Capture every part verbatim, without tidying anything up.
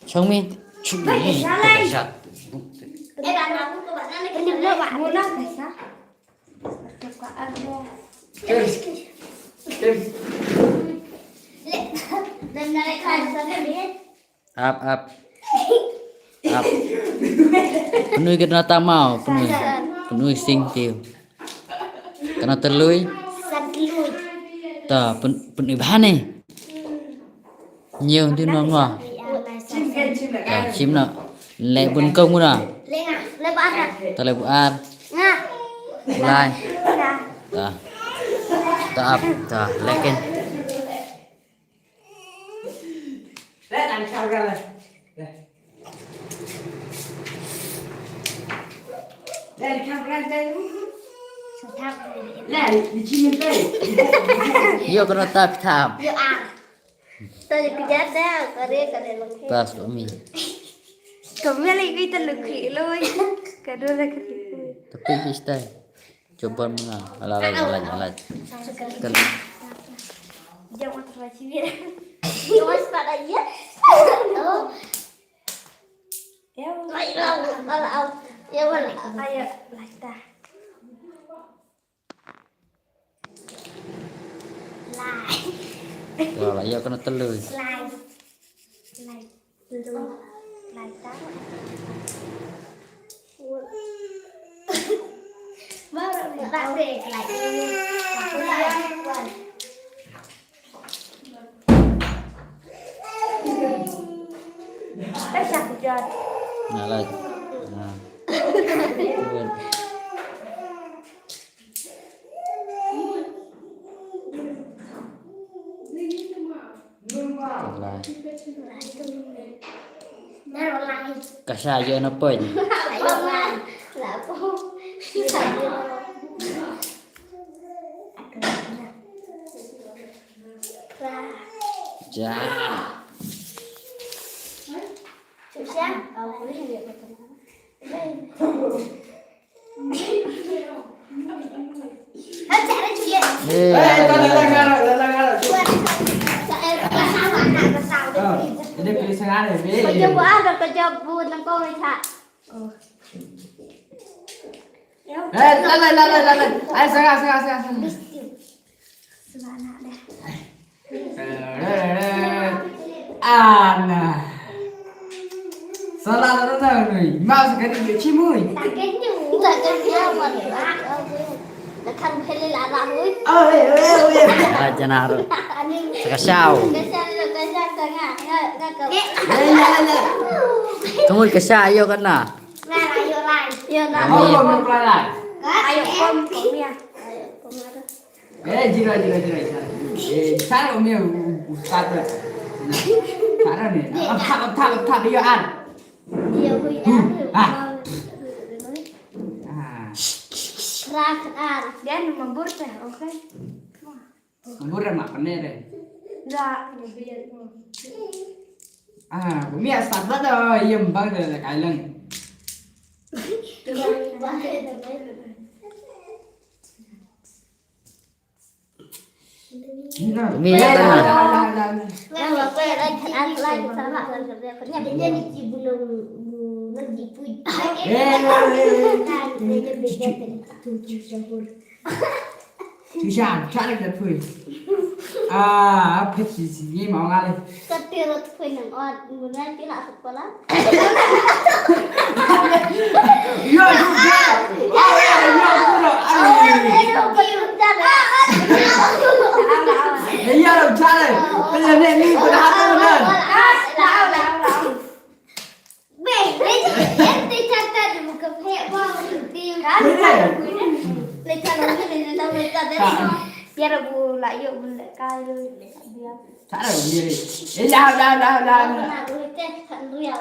Chong mi, chong mi, ta ka shat. Ap, ap. Ap. Pynui ka duna tamaw, pynui. Pynui sing tiu. Ka duna tylluid. San tylluid. Ta, pyn-, pynui bha ne. Ñiew di nwa nwa. Ta, shim na. Le bun kong muna. Le nga, le ba ar. Ta le bu ar. Nga. Lai. Nga. Ta. Ta ap, ta leken. Io ka duna tap tap. Io ar. Tadi kerja dah, kerja, kerja lagi. Pas umi. Kami lagi kita lagi loh. Kedua lagi. Tapi kita coba mana? Ala ala ala ala. Jangan terlalu cibir. Jangan sepeda aja. Oh. Ya. Ayo, ayo, ayo. Ya, mana? Ayo, lah kita. Lai. Wala, ïa kena telur. Lai. Lai. Telur. Lai taruh. Baru ni. Tak deh, lai. Aku lai. Wan. Dah siap hujan. Nah, lai. Nah. Ka sha ïoh na poi. Ja. Ana. Sala la na nui. Mau sekali dia cimui. Tak kenyang. Tak kenyang mana. Nak kan beli la la nui. Oh, eh, eh, eh. Raja naru. Sekasau. Eh, ya, ya. Kamu kasau, ayo kan na. Nah, ayo lai. Ayo, nah. Ayo, kom, kom ya. Ayo, kom ya. Eh, jira, jira, jira, jira. Eh, sar umi u, u, ustad. Sar ni. Tap, tap, tap, tap, yo an. Yo, hui an. Ah. Ah. Rak an. Dan mabur teh, okay. Mabur ma paner. Da. Ah, umi ustad da, yem bang da kailang. Umi ya. Tushan, cari dah pui. Ah, apa sih sini mau ngalih? Katirot pui nang ot, guna pila sekolah. Iya juga. Oh, iya, iya, betul. Aduh. Iya, betul. Penyakit ni pada hati benar. Be, ni je, ente catat di muka pek bang. Betul. Lecah lagi, lecah lagi. Biar aku layu, boleh kayu. Biar. Tak ada dia. Eh, dah, dah, dah, dah. Nak boleh teh, tak boleh.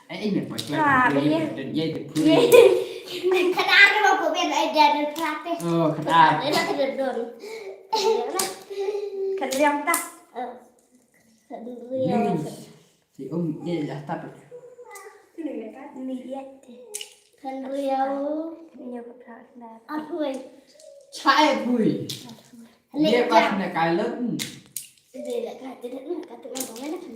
Eh, ini apa? Ah, dia, dia, dia. Kena ada mau komen, eh, dia ada pelatih. Oh, kena. Dia nak kena dor. Kena yang tak. Eh, tak dulu ya. Hmm. Si um, dia dah tak. Ni dia. Kena ya. Ini apa pelatih? Aku, eh. Cai, bui. Dia pas nak kalah. Dia nak kata, dia nak kata, mana, mana?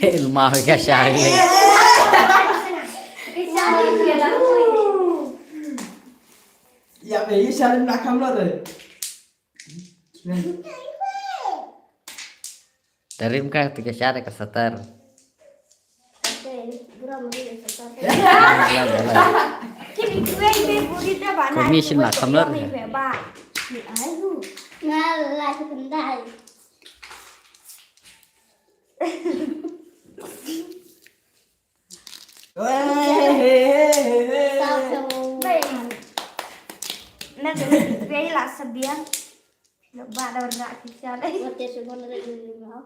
Hey, lu mau ka shah ni. Ya, be, ya, shah ni nak kam lo de. Tarim ka tu ka shah ka satar. Kumi shin ma kamlar. Nga la tu kendai. Wei, wei, wei, wei. Sa tu. Na tu wei la sebiang. Nak ba da rak kisah dai. Wat ya semua nak dulu mau.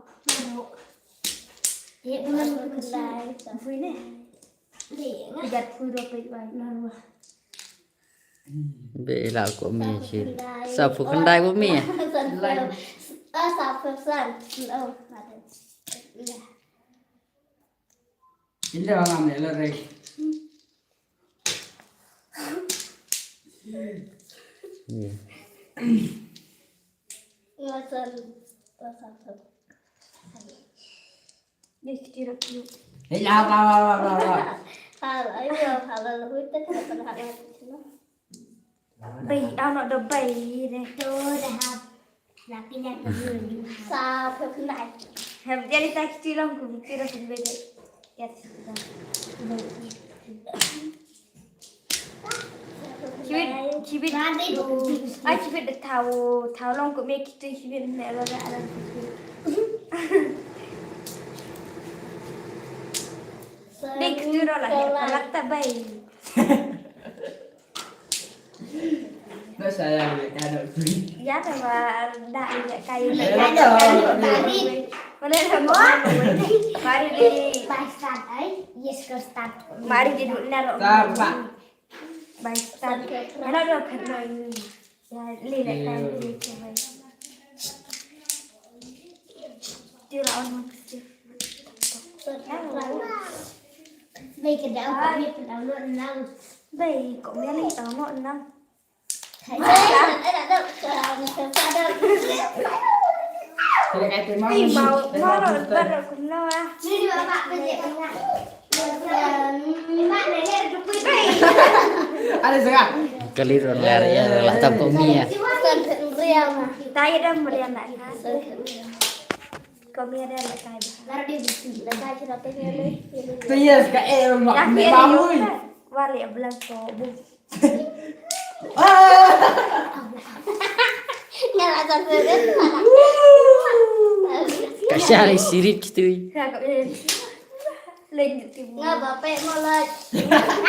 Ya, bukan kendai. Fui ni. Tiga puluh rupiah wai. Be la ko mi shi. Sa phu kendai ko mi. Ah, sa phu san. Oh, ada. Ya. Ila ngam le la re. Iya. Ngasan, ngasan. Ni kecil aku. Ila ba ba ba ba ba. Hal ayo hal lalu itu kan pernah hal itu. Bai, ano da bai de. Tu dah hap. Lapi na tu. Sa phu kendai. Hem, jadi tak kecil aku kecil aku beda. Ya, sudah. Chibit, chibit. Ai, chibit da thaw, thaw long ko me kiti chibit me lo da alam chibit. Dei kiti ro la he, palak ta bai. Ba saya ambil kado free. Ya, ta ba da ambil kayu. Ambil kado. Mana ada mau? Baru di. Pasal ai. Yes, kau start. Mari dia duduk naruh. Start, Pak. Bye, start. Naruh dulu kan, no, ini. Ya, lila kan, lila kan. Dia lawan manusia. Baik, kedai kau ni pun tahu enam. Baik, kau ni tahu enam. Kali tu ngar ya, lah tam kau mi ya. Kau mi ada lah kai. Tu ya, sekarang eh, mak, mak, mak. Wali belang kau. Ka shah lei sirik tu. Lagi tibu. Nga ba pe mo la.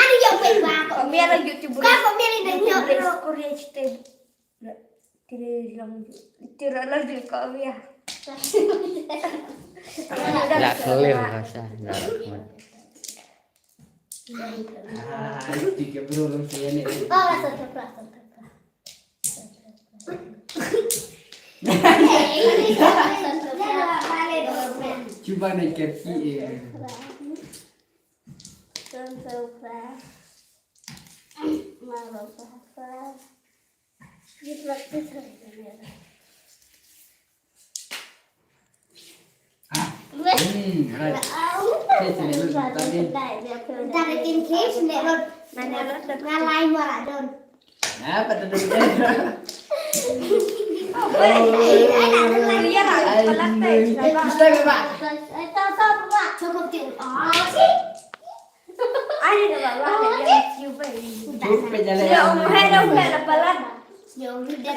Ani yo pe ba ko. Kami ada YouTube. Ka ko mi ni den yo. Korea cite. Tire long tire long di ko ya. La klem ka shah. Ah, tiga bro, lu sih ni. Oh, satu kelas, satu kelas. Cuba naik kaki, eh. Satu kelas. Malu, kelas.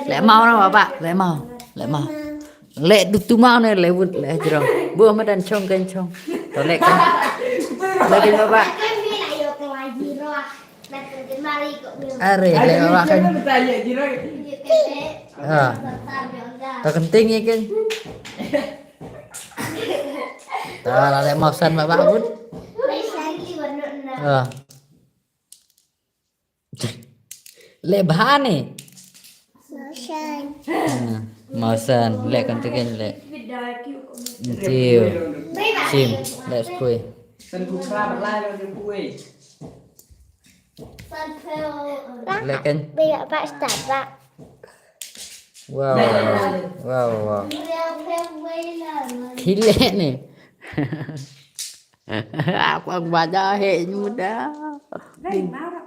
Leh mau na baba, leh mau, leh mau. Leh du tu mau ne leh wut leh jrong. Bu ma dan chong kan chong. To leh kan. Leh kan baba. Are leh baba kan. Ah. To kenting ya kan. To la leh mau san baba wut. Ah. Leh bha ne. Mausan. Mausan leh kan tu kan leh. Tiu. Sim leh skui. Leh kan. Wow. Wow wow. Khileh ne. Aku ang bada he nyuda. Hey, Mara.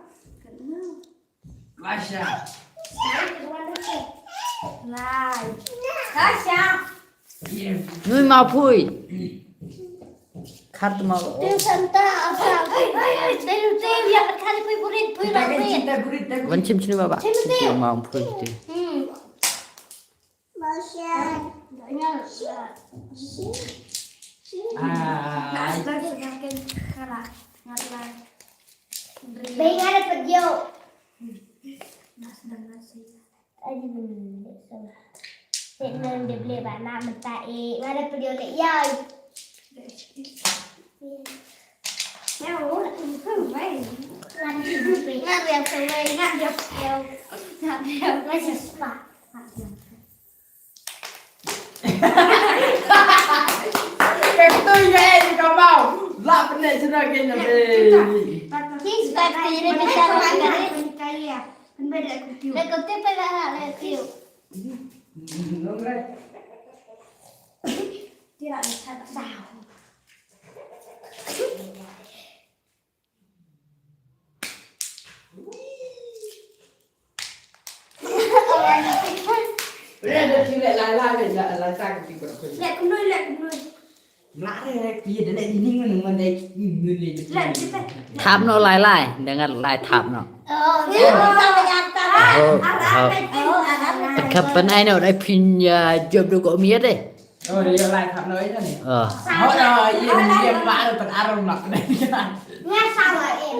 Kasha. Lai. Kasha. Nui mau pui. Khat mau. Teu santa asa. Teu teu ya khat khat pui burit pui la pui. Wan chim chini baba. Chim teu. Mau pui teu. Hmm. Bai nga da pdio. Aji bini de so. Te nan de ble ba na menta e nga da pdio le yai. Nga da pdio. Nga da pdio. Ka ktoi ka eh ka mau. La pynleh shuwa ka ïa ka. Kiss back to you, Rebecca. Rebecca, ïa. Pynbeit leh kumtu. Leh kumtu pynbeit leh kumtu. Tira leh kat daw. Thap noh lai lai, da nga lai thap noh. Ka pynai noh dei phin ïa jop da ko miet dei. Oh, ïa lai thap noh ïa ni. Oh. Oh, ïa ïa ba ar pan ar ma. Nga sawa em.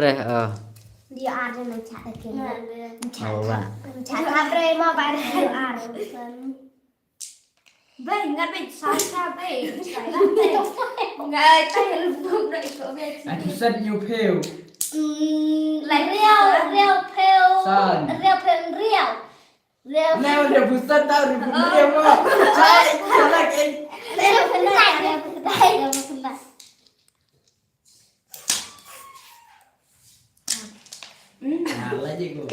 re. Oh. Di ar de nang chat ke. Nang chat. Oh, wa. Nang chat. Hap re mo ba de di ar. Bai, ngat bai, sa sa bai. Ngat tai lu buk dai ko bai. Ai, phu san hynñiew phew. Mm, lai riaw, riaw phew. San. Riaw phew hynriew. Riaw. Neu riaw phew san tau riaw phew hynriew mo. Chai, sa la ke. Riaw phew hynriew, riaw phew hynriew. Hmm. Nah, lagi gua.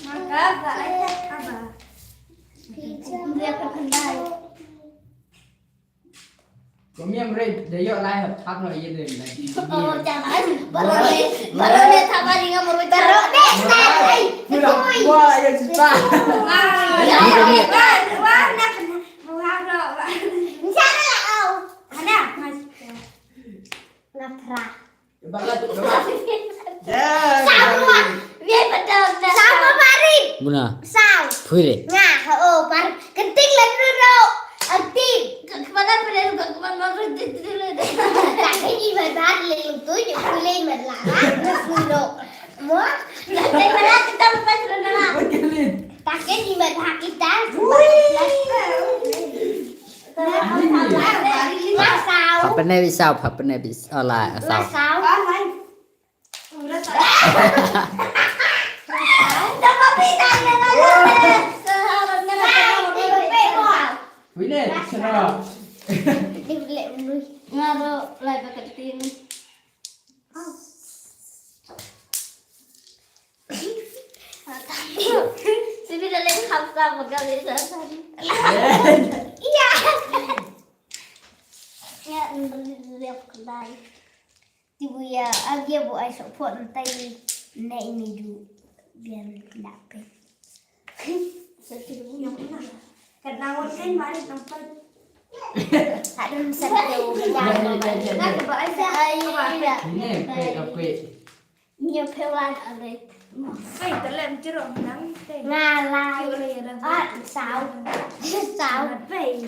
Maka ba ai ka ba. Dia ka kandai. Kau miam re, dia yok lai hap hap no ye de lai. Oh, jangan. Baru ni, baru ni tak balik ngam baru. Baru ni, tak. Ai, udah gua yang susah. Ah, ya, ya, ya. Wah, wah, nak, wah, wah, wah. Jangan lah, au. Ada, Mas. Ngapra. Sawa. Sawa parit. Guna. Saw. Phuire. Nga, oh, par. Kenting lan ruro. Anting. Kepala pada lu kepala mau. Tak kini babar le lu tu, ju pule merlara. Ruro. Mo. Tak kini babar kita lepas ruro. Tak kini babar kita. Pha pyneh beit saw, pha pyneh beit saw, la saw. Pyneh, sana. Ngaro lai pakai tin. Sibi da leh kham sa ba ka leh sa sa. Iya. Ya, nri leh kedai. Tibu ya, agi bu ai sok pot ntai ne ini du. Biar lapin. Sa tibu yang mana? Kat nangon kan mari tempat. Ada masa dia. Nak ba ai sa ai. Ini apa apa. Nyo phew lai ka lei. Ai, ta lem jiro nang te. Nga lai. Kyo le ra. Ah, saw. Saw. Bai.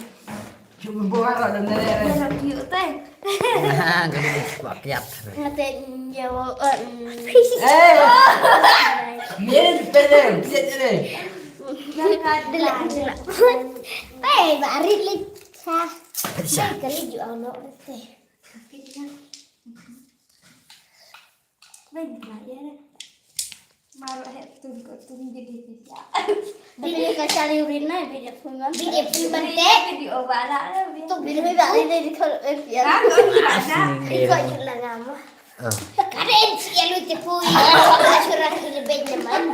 Cuma buat lah dan nere. Dalam kyo te. Nah, kena buat kiat. Nga te nyo, eh. Eh. Ni ni pede, pede ni. Dele, dele. Bai, bari le. Sa. Bai, kali ju au no te. Bai, bai, ya. Maru he tun ko tun jadi dia. Video ka cari urina, video pun man. Video pun man te. Video bara. Tu video ba ni di ko eh ya. Ah, ko ni bara. Ko ni na ngam. Karen si ya lu te pui. Asura ki le ben man.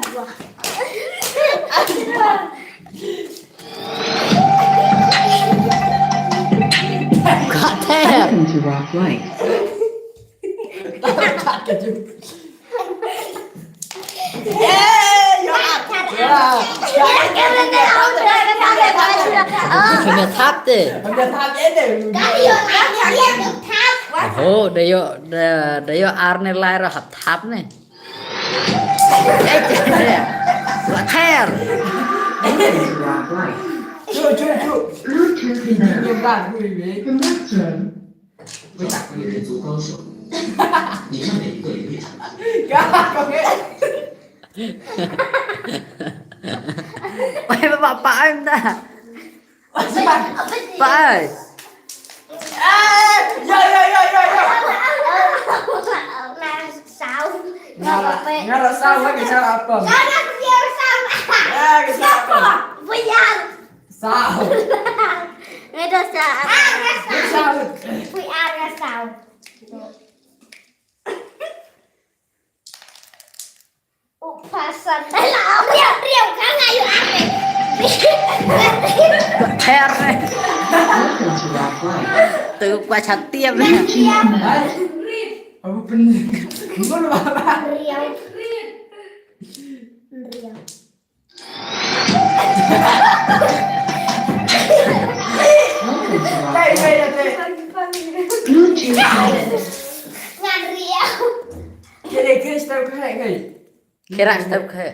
Welcome to Rock Life. Kena thap te. Ho, da ïoh, da, da ïoh ar ne lai ra hap thap ne. Ther. Bluetooth connected. 人族高手，你看每一个也没长进。Oi, ba, ba, ba, em ta. Ba, ai. Eh, ya, ya, ya, ya, ya. Nga la, nga la saw, nga la saw. Nga la saw. Ya, nga la saw. Saw. Nga da saw. Saw. Pui ar nga saw. U pasan. Ala, riau, riau, ka nga ïoh ar. Her. Tu kwa chat tiam. Tiam. Abu pen. Ngol ba. Riau. Riau. Dai, dai, dai. Ngan riau. Kira, kira step khe, khe. Kira step khe.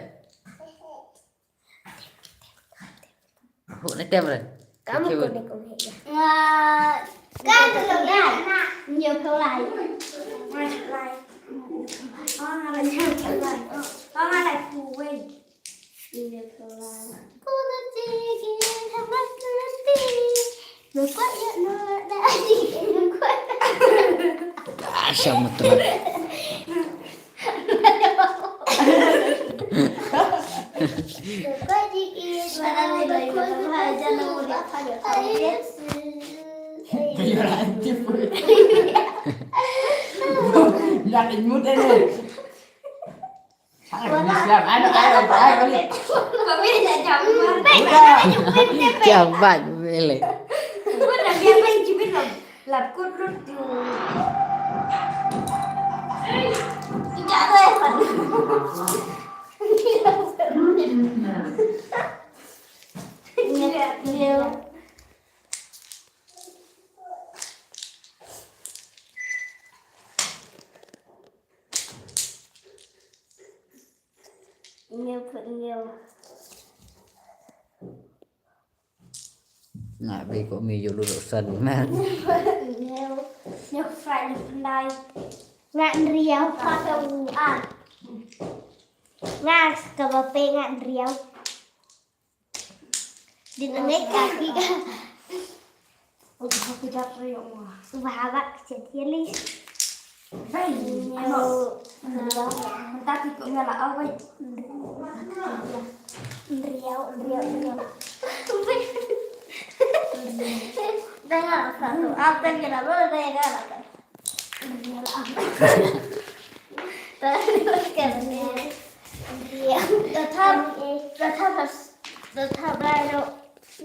Hu ne tem re. Kamu ko ne ko ne. Nga kan ko ne na. Nyo ko lai. Lai. Oh, nga lai nyo ko lai. Oh, nga lai ku wei. Nyo ko lai. Ko da ji ki ha ma ku ti. Lo ko ya no da ji ko. Ah, siya mo to. Kiang bad mele. Lap kut lut tu. Tidak ada. Iya, iya. Iya, iya. Nga be ko mi yulu san man. Nyo, nyo fry ni pandai. Nga nriau pa ka u a. Nga ka ba pe nga nriau. Din ngai ka ki ka. Udah aku dah riau mah. Uba habak kecil tiali. Bai, ano? Nriau. Mentah ikut ngalah awai. Nriau, nriau, nriau. Dengar satu, apa yang kita boleh dengar? Nriau. Tetap, tetap, tetap baru.